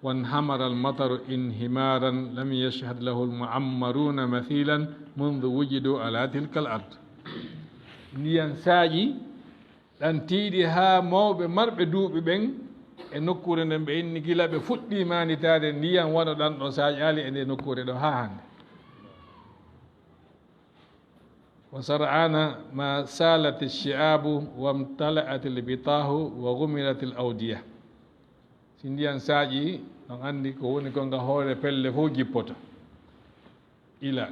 وانهمر المطر انهمارا لم يشهد له المعمرون مثيلا منذ وجدوا على تلك الأرض. Ndiyan saaƴi, ɗan tiiɗi haa mawɓe marɓe duuɓi ɓen e nokkuure nden, ɓe inni gila ɓe fuɗɗii maanditaade, ndiyan wano ɗan ɗoo saaƴaali e ndee nokkuure ɗoo haa hannde. وسرعان ما سالت الشعاب وامتلأت البطاح وغمرت الأودية. Si ndiyan saaƴii, on anndi ko woni kon, ka hoore pelle fof jippoto, ila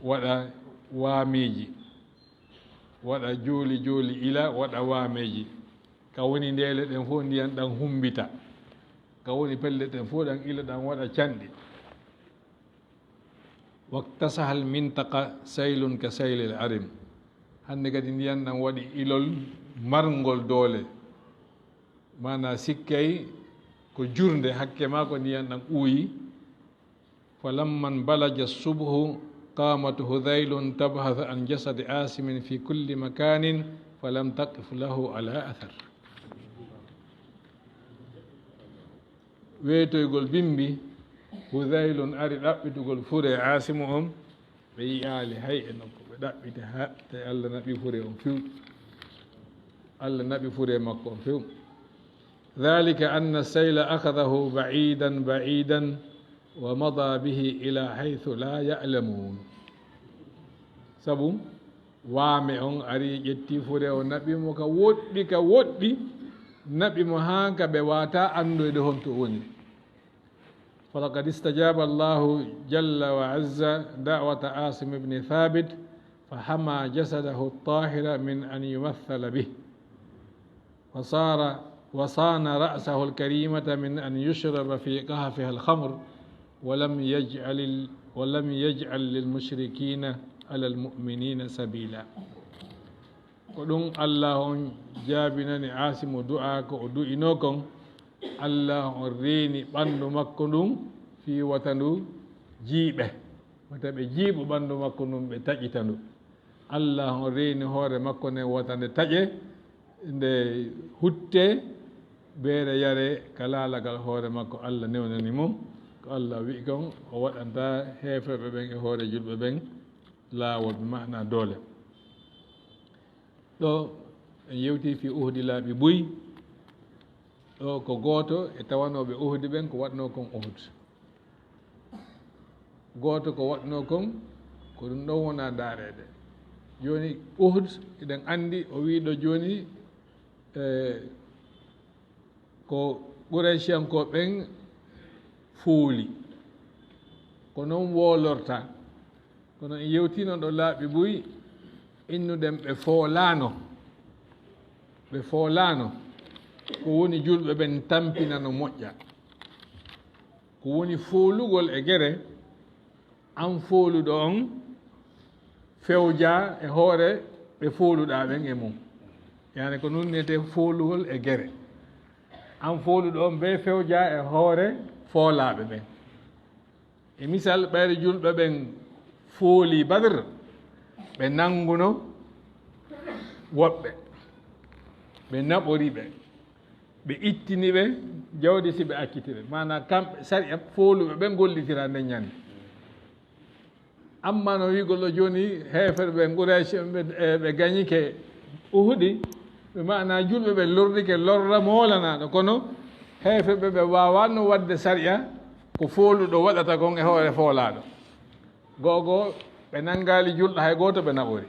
waɗa waameeji, waɗa jooli jooli, ila waɗa waameeji. Ka woni ndeele ɗen fof ndiyan ɗan humbita, ka woni pelle ɗen fof ɗan ila ɗan waɗa canɗi. واكتسح المنطقة سيل كسيل العرم. Hannde kadi ndiyan ɗan waɗi ilol marngol doole. Maanaa sikkay ko jurnde, hakke maa ko ndiyan ɗan ɓuuyi. فلما انبلج الصبح قامت هذيل تبحث عن جسد عاصم في كل مكان فلم تقف له على أثر. Weetoygol bimbi, Hudaylun ari ɗaɓɓitugol fure Aasimu on, ɓe yi'aali hay e nokku ɓe ɗaɓɓiti, ha tawi Alla naɓi fure on few. Alla naɓi fure makko on few. ذلك أن السيل أخذه بعيدا بعيدا ومضى به إلى حيث لا يعلمون. Sabu waame on ari, ƴetti fure on, naɓi mo ka woɗɗi, ka woɗɗi, naɓi mo haa ka ɓe waawataa anndoyde honto o woni. فلقد استجاب الله جل وعز دعوة عاصم بن ثابت فحمى جسده الطاهر من أن يمثل به، وصار، وصان رأسه الكريمة من أن يشرب في قحفها الخمر، ولم يجعل، ولم يجعل للمشركين على المؤمنين سبيلا. Ko ɗum Allah on jaabinani Aasimu du'aa ko o du'inoo kon, Allah on reeni ɓanndu makko ndun fii wata ndu jiiɓe, wata ɓe jiiɓu ɓanndu makko ndun, ɓe taƴita ndu. Allah on reeni hoore makko nden wata nde taƴe, nde huttee, beere yaree ka laalagal hoore makko. Allah newnani mo, ko Allah wi'i kon, o waɗanta heeferɓe ɓen e hoore julɓe ɓen laawol, bi ma'ana doole. Ɗoo en yewtii fii Uhudi laaɓi buy. Ɗoo ko gooto e tawanooɓe Uhudi ɓen ko waɗnoo kon Uhud. Gooto ko waɗnoo kon, ko ɗum ɗon wonaa ndaareede. Jooni Uhud, eɗen anndi, o wi'i ɗoo jooni, eh, ko Qurayshiyankooɓe ɓen fooli. Ko non woo lorta. Kono en yewtiino ɗoo laaɓi buy, innuɗen ɓe foolaano. Ɓe foolaano. Ko woni julɓe ɓen tampina no moƴƴa. Ko woni foolugol e gere, an fooluɗo on fewjaa e hoore ɓe fooluɗaa ɓen e mun. Yaani ko nun wi'etee foolugol e gere. An fooluɗo on bee fewjaa e hoore foolaaɓe ɓen. E misal, ɓayri julɓe ɓen foolii Badr, ɓe nannguno woɓɓe, ɓe naɓori ɓe, ɓe ittini ɓe jawdi si ɓe acciti ɓe. Maanaa kamɓe sariya fooluɓe ɓen gollitira nden ñannde. Ammaa no wi'ugol ɗoo jooni, heeferɓe ɓen Quraysh, ɓe, e, ɓe gañike Uhudi, ɓe ma'anaa julɓe ɓe lorrike lorra moolanaaɗo, kono heeferɓe ɓe waawaano waɗde sariya ko fooluɗo waɗata kon e hoore foolaaɗo. Go'o goo, ɓe nanngaali julɗo hay gooto ɓe naɓori.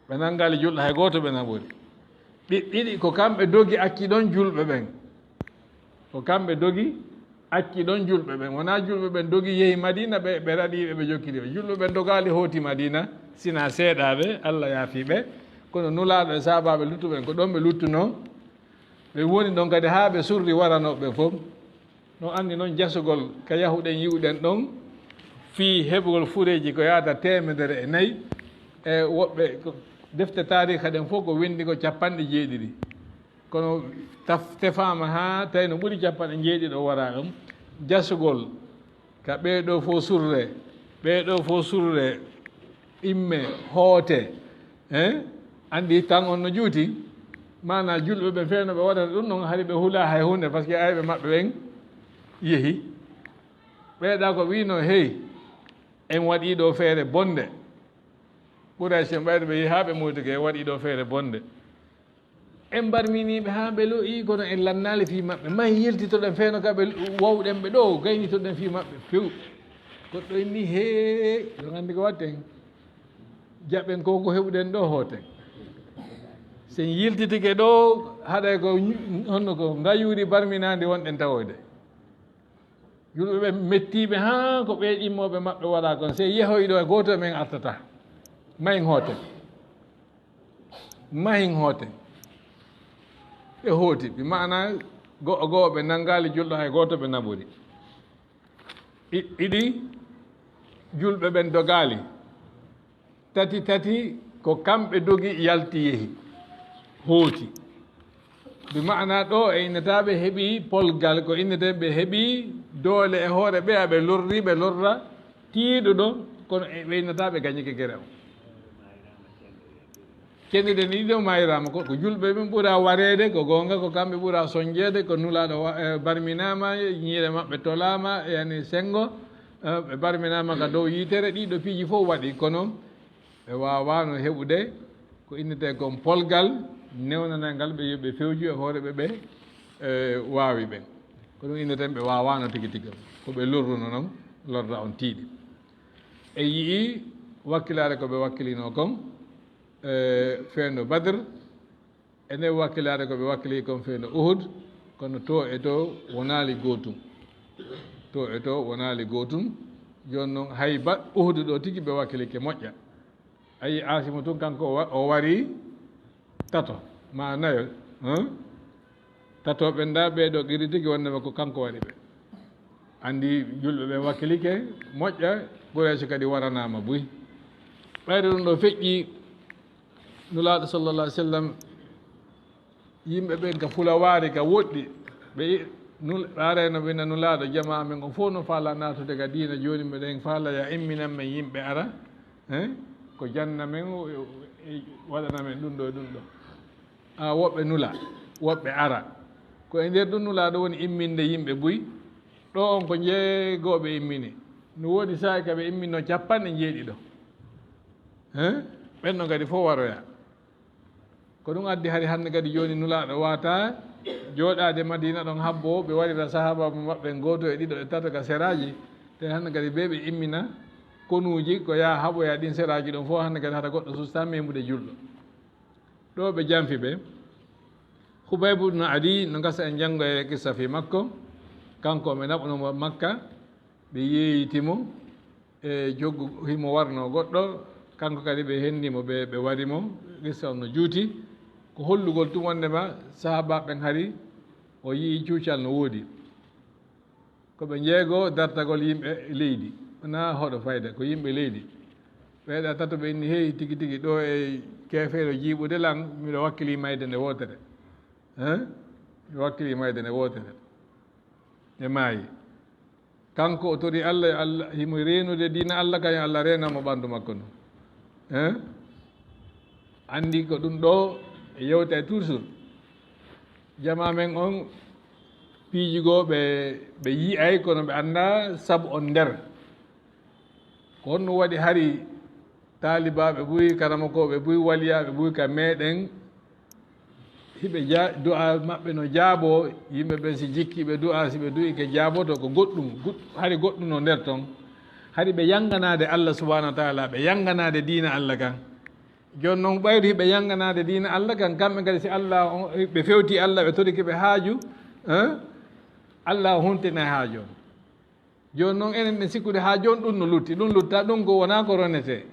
Ɓe nanngaali julɗo hay gooto ɓe naɓori. Ɗiɗɗiɗi, ko kamɓe dogi acci ɗon julɓe ɓen. Ko kamɓe dogi acci ɗon julɓe ɓen. Wonaa julɓe ɓen dogi yehi Madiina, ɓe, ɓe raɗii ɓe, ɓe jokkiri ɓe. Julɓe ɓen dogaali hooti Madiina, sinaa seeɗaaɓe, Allah yaafii ɓe. Kono Nulaaɗo e sahaabaaɓe luttuɓe ɓen, ko ɗon ɓe luttunoo. Ɓe woni ɗon kadi haa ɓe surri waranooɓe ɓen fof. No anndi non jasugol ka yahuɗen yi'uɗen ɗon fii heɓugol fureeji ko yaata teemedere e nayi, e woɓɓe ko defte taariika ɗen fof ko winndi ko capanɗe jeeɗiɗi. Kono taf-, tefaama haa tawi no ɓuri capanɗe jeeɗiɗi o waraa ɗon. Jasugol ka ɓee ɗoo fof surre, ɓee ɗoo fof surre, imme, hoote, eh? Anndi tan on no juuti, maanaa julɓe ɓen fee no ɓe waɗata ɗum non, hari ɓe hulaa hay huunde, parce que ayɓe maɓɓe ɓen yehi. Ɓeeɗaa ko wi'unoo, "Hey, en waɗii ɗoo feere bonde." Quraysh en ɓayri ɓe yehi haa ɓe moytuke, "En waɗii ɗoo feere bonde." En barminii ɓe haa ɓe lo'ii, kono en lannaali fii maɓɓe. Mahi yiltitoɗen fee no ka ɓe wowɗen ɓe ɗoo, gaynitoɗen fii maɓɓe few. Goɗɗo inni, "Hee, yo anndi ko waɗten. Jaɓen ko ko heɓuɗen ɗoo hooten." Si en yiltitike ɗoo, haɗay ko ñu-, honno ko ngayuuri barminaandi wonɗen tawoyde. Julɓe ɓe mettii ɓe haa ko ɓee ɗimmooɓe maɓɓe waɗaa kon. Si en yehoyi ɗoo, gooto e men artataa. Mahin hooten. Mahin hooten. Ɓe hooti, bi ma'ana go'o go'o ɓe nanngaali julɗo hay gooto ɓe naɓori. Ɗi-, ɗiɗi, julɓe ɓen dogaali. Tati, tati, ko kamɓe dogi yalti yehi, hooti. Bi ma'ana ɗoo e innata ɓe heɓii polgal, ko innetee ɓe heɓii doole e hoore ɓe, aɓe lorri, ɓe lorra tiiɗuɗo, kono e ɓe innata ɓe gañike gere on. Cenɗi ɗen ɗiɗi ɗoo maayiraama ko, ko julɓe ɓen ɓuraa wareede, ko goonga ko kamɓe ɓuraa sonjeede, ko Nulaaɗo wa-, e, barminaama, ñiire maɓɓe tolaama, e yani senngo, e, ɓe barminaama ka dow yiitere, ɗii ɗoo piiji fof waɗi, kono ɓe waawaano heɓude ko innetee kon polgal newnanangal ɓe yo ɓe fewju e hoore ɓe ɓe, e, waawi ɓen. Ko ɗum inneten ɓe waawaano tigi tigi, ko ɓe lorruno non, lorra on tiiɗi. En yi'ii wakkilaare ko ɓe wakkilinoo kon, e, feendo Badr, e nden wakkilaare ko ɓe wakkili kon feendo Uhud, kono too e too wonaali gootum. Too e too wonaali gootum. Jooni non, hay ba Uhud ɗoo tigi ɓe wakkilike moƴƴa. A yi'ii Aasimu tun, kanko o wa-, o warii tato, maa nayo, hein? Tato ɓen ndaa ɓee ɗoo qiri tigi wonnde ko kanko waɗi ɓe. Anndi julɓe ɓen wakkilike, moƴƴa, Quraysh kadi waranaama buy. Ɓayri ɗum ɗoo feƴƴi, Nulaaɗo sallallahu alaihi wasallam, yimɓe ɓen ka fulawaari ka woɗɗi, ɓe i-, nul-, ɓe arayno ɓe na Nulaaɗo, jamaa men on fow no faala naatude ka diina, jooni miɗen faala yo a imminan men yimɓe ara, eh, ko janna men, o, o, e waɗana men ɗum ɗoo e ɗum ɗoo. A, woɓɓe nula, woɓɓe ara. Ko e nder ɗum Nulaaɗo woni imminde yimɓe buy. Ɗoo on ko jeegoo ɓe immini. No woodi saa'i ka ɓe imminno cappanɗe jeeɗiɗo. Hein? Ɓen ɗon kadi fow waroya. Ko ɗum addi hari hannde kadi jooni Nulaaɗo waata jooɗaade Madiina ɗon habbo ɓe warira sahaabaaɓe maɓɓe gooto e ɗiɗo e tato ka seraaji. Te hannde kadi ɓe ɓe immina konuuji ko yaa haɓoya ɗin seraaji ɗon fow hannde kadi hara goɗɗo sustaa memude julɗo. Ɗoo ɓe janfi ɓe. Hubaybu ibn Adi, no gasa en janngoya e kissa fii makko. Kanko, ɓe naɓuno mo Makka, ɓe yeeyiti mo e joggu, himo warnoo goɗɗo. Kanko kadi, ɓe henndi mo, ɓe, ɓe wari mo. Kissa on no juuti. Ko hollugol tun wonndema sahaabaaɓe ɓen hari, o yi'i cuucal no woodi. Ko ɓe jeegoo dartagol yimɓe leydi, wonaa hoɗo fayda, ko yimɓe leydi. Ɓe ɗa tato ɓe inni, "Hey, tigi tigi, ɗoo e keefeero jiiɓude lan, miɗo wakkilii mayde nde wootere." Hein? Miɗo wakkilii mayde nde wootere. Ɓe maayi. Kanko o tori Allah, yo Allah, himo reenude diina Allah kan, yo Allah reenan mo ɓanndu makko ndun. Hein? Anndi ko ɗum ɗoo e yewta e toujours. Jamaa men on, piiji goo ɓe, ɓe yi'ay, kono ɓe anndaa sabu on nder. Ko honɗum waɗi hari taalibaaɓe buy, karamokooɓe buy, waliyaaɓe buy ka meɗen, hiɓe ja-, du'a maɓɓe no jaaboo, yimɓe ɓen si jikkii ɓe du'a, si ɓe du'ike jaaboto, ko goɗɗum, goɗ-, hari goɗɗum no nder ton. Hari ɓe yanganaade Allah subhanahu wa ta'ala, ɓe yanganaade diina Allah kan. Jooni non, ɓayri hiɓe yanganaade diina Allah kan, kamɓe kadi, si Allah on, ɓe fewti Allah, ɓe torike ɓe haaju, eh? Allah o huntinay haaju on. Jooni non, enen ɗen sikkude haa jooni ɗum no lutti. Ɗum lutta, ɗum ko wonaa ko ronetee.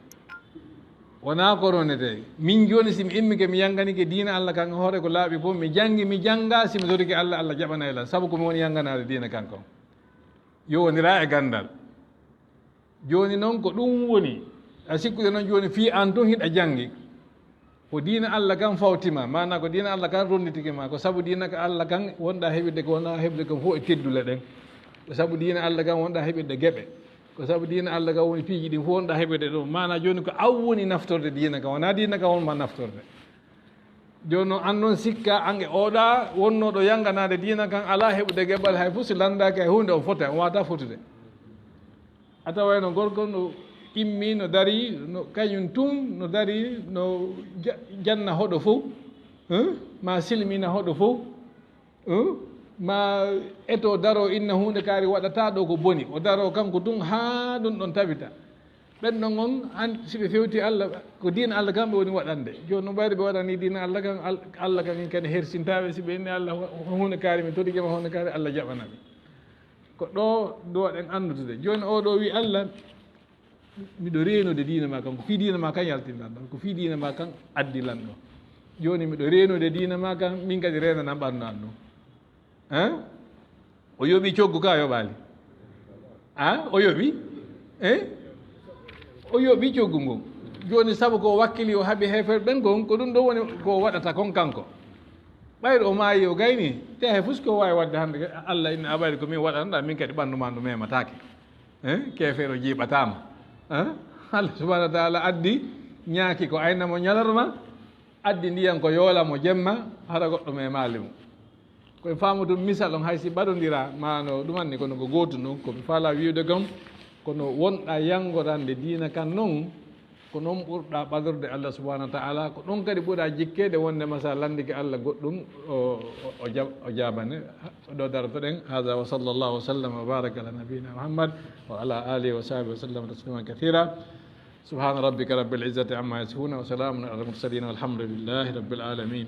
Wonaa ko ronetee. Min jooni, si mi immike, mi yanganike diina Allah kan, hoore ko laaɓi fof, mi jangi, mi janga, si mi torike Allah, Allah jaɓanay lan. Sabu ko mi woni yanganaade diina kan kon. Yo wonira e gandal. Jooni non ko ɗum woni, a sikkude non jooni fii an tun hiɗa jangi. Ko diina Allah kan fawti ma, maanaa ko diina Allah kan ronditike ma, ko sabu diina ka Allah kan wonɗaa heɓirde, ko wonaa heɓirde ko fof e teddule ɗen. Ko sabu diina Allah kan wonɗaa heɓirde geɓe. Ko sabu diina Allah kan woni piiji ɗin fof wonɗaa heɓirde ɗum. Maanaa jooni ko an woni naftorde diina kan, wonaa diina kan won ma naftorde. Jooni non an non sikka an e oɗa wonnooɗo yanganaade diina kan alaa heɓude geɓal hay fof si landaaki hay huunde on fota, on waawataa fotude. A tawayno gorko no immi, no dari, no kañum tun, no dari, no ja-, janna hoɗo fow, eh? Maa silmina hoɗo fow, eh? Maa eto daro inna huunde kaari waɗataa ɗo ko boni. O daro kanko tun haa ɗum ɗon tabita. Ɓen ɗon on, an, si ɓe fewti Allah, ko diina Allah kan ɓe woni waɗande. Jooni no ɓayri ɓe waɗani diina Allah kan, Al-, Allah kan en kadi hersintaaɓe, si ɓe inni Allah, ho-, huunde kaari mi torike ma, huunde kaari Allah jaɓana mi. Ko ɗo duwaɗen anndude. Jooni oo ɗoo wi Allah, miɗo reenude diina ma kan, ko fii diina ma kan yaltinɗan ɗon, ko fii diina ma kan addi lan ɗoo. Jooni miɗo reenude diina ma kan, min kadi reenanan ɓanndu an ɗon. Hein? O yoɓi coggu ka yoɓaali? Hein? O yoɓi? Hein? O yoɓi coggu ngun. Jooni sabu ko o wakkili o haɓi heeferɓe ɓen kon, ko ɗum ɗo woni ko o waɗata kon kanko. Ɓayri o maayi o gayni, te hay fus ko o waawi waɗde hannde, Allah inna aɓayde ko min waɗanɗa, min kadi ɓanndu ma ndu memataake. Eh, keefeero jiiɓataama. Eh, Allah subhanahu wa ta'ala addi ñaaki ko ayna mo ñalarma, addi ndiyan ko yoola mo jemma, hara goɗɗo memaali mo. Ko e faamu ɗum misal on, hay si ɓadondiraa, maano ɗum anni kono ko gootum ɗum, ko mi faalaa wi'ude gam, kono wonɗaa yangorande diina kan non, ko non ɓurɗaa ɓadorde Allah subhanahu wa ta'ala, ko ɗon kadi ɓuraa jikkeede wonde ma sa landike Allah goɗɗum, o, o, o jab-, o jaabane. Ɗo darotoɗen. هذا وصلى الله وسلم وبارك على نبينا محمد وعلى آله وصحبه وسلم تسليما كثيرا. سبحان ربك رب العزة عما يصفون وسلام على المرسلين والحمد لله رب العالمين.